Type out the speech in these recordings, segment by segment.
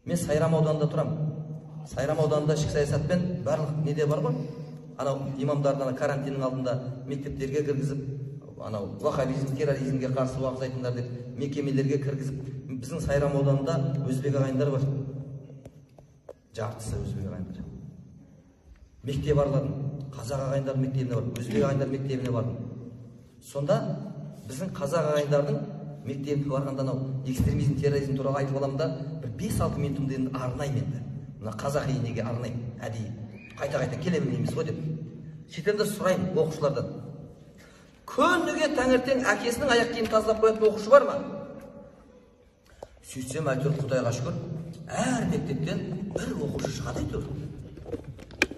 Мен Сайрам ауданында тұрамын. Сайрам ауданында ішкі саясатпен барлық неде бар ғой, анау имамдарды ана карантиннің алдында мектептерге кіргізіп, анау ваххабизм, терроризмге қарсы уағыз айтыңдар деп мекемелерге кіргізіп, біздің Сайрам ауданында өзбек ағайындар бар. Жартысы өзбек ағайындар. Мектеп араладым, қазақ ағайындар мектебіне бардым, өзбек ағайындар мектебіне бардым. Сонда біздің қазақ ағайындардың мектебіне барғанда анау экстремизм, терроризм туралы айтып аламын да, бір 5-6 минутымды енді арнаймын енді. Мына қазақи неге арнаймын, әдейі. Қайта-қайта келе бермейміз ғой деп. Сөйтемін де сұраймын оқушылардан. Күніге таңертең әкесінің аяқ киімін тазалап қоятын оқушы бар ма? Сөйтсем, әйтеуір Құдайға шүкір, әр мектептен бір оқушы шығады әйтеуір.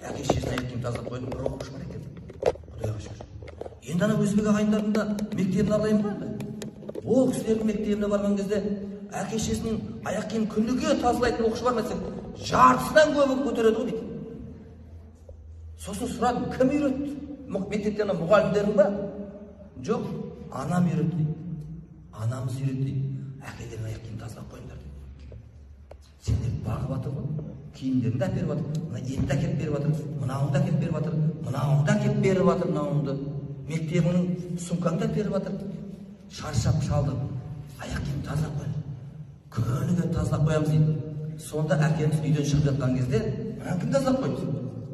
Әке шешесінің аяқ киімін тазалап қоятын бір оқушы бар екен. Құдайға шүкір. Енді ана өзбек ағайындардың да мектебін аралаймын ғой енді. Ол кісілердің мектебіне барған кезде әке шешесінің аяқ киімін күніге тазалайтын оқушы бар ма десем, жартысынан көбі көтереді ғой дейді. Сосын сұрадым, кім үйретті? Мектепте ана мұғалімдерің ба? Жоқ, анам үйретті дейді. Анамыз үйретті дейді. Әкелерің аяқ киімін тазалап қойыңдар дейді. Сендер бағып жатыр ғой, киімдеріңді әперіп жатыр, мына етті әкеліп беріп жатыр, мынауыңды әкеліп беріп жатыр, мынауыңды әкеліп беріп жатыр, мынауыңды. Мектебіңнің сумкаңды әперіп жатыр. Шаршап шалдым, аяқ киімін тазалап қойыңдар. Күніге тазалап қоямыз дейді. Сонда әкеміз үйден шығып жатқан кезде, мынаны кім тазалап қойды?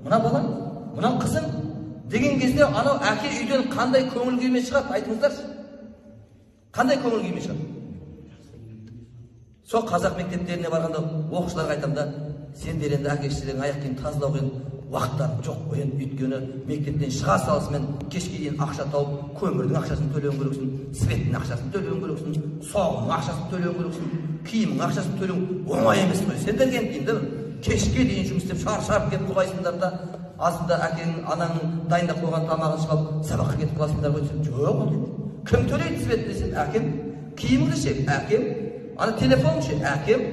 Мына балаң, мынау қызың деген кезде анау әке үйден қандай көңіл күймен шығады, айтыңыздаршы. Қандай көңіл күймен шығады? Сол қазақ мектептеріне барғанда оқушыларға айтамын да, сендер енді әке шешелерің аяқ киім тазалауға енді уақыттарың жоқ қой енді, өйткені мектептен шыға салысымен кешке дейін ақша тауып, көмірдің ақшасын төлеуің керексің, светтің ақшасын төлеуің керексің, соғымның ақшасын төлеуің керексің, киімнің ақшасын төлеуің оңай емес қой сендерге енді деймін да, кешке дейін жұмыс істеп шаршап келіп құлайсыңдар да, азында әкең, анаңның дайындап қойған тамағын ішіп алып сабаққа кетіп қаласыңдар ғой десем, жоқ ол дейді. Кім төлейді свет десем, әкем, киіміңді ше, әкем, ана телефоныңды ше, әкем,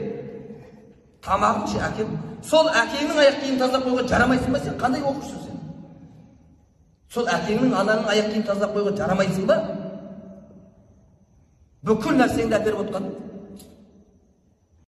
тамағың ше, әкем. Сол әкеңнің аяқ киімін тазалап қоюға жарамайсың ба сен? Қандай оқушысың сен? Сол әкеңнің, анаңның аяқ киімін тазалап қоюға жарамайсың ба? Бүкіл нәрсеңді әперіп отқан.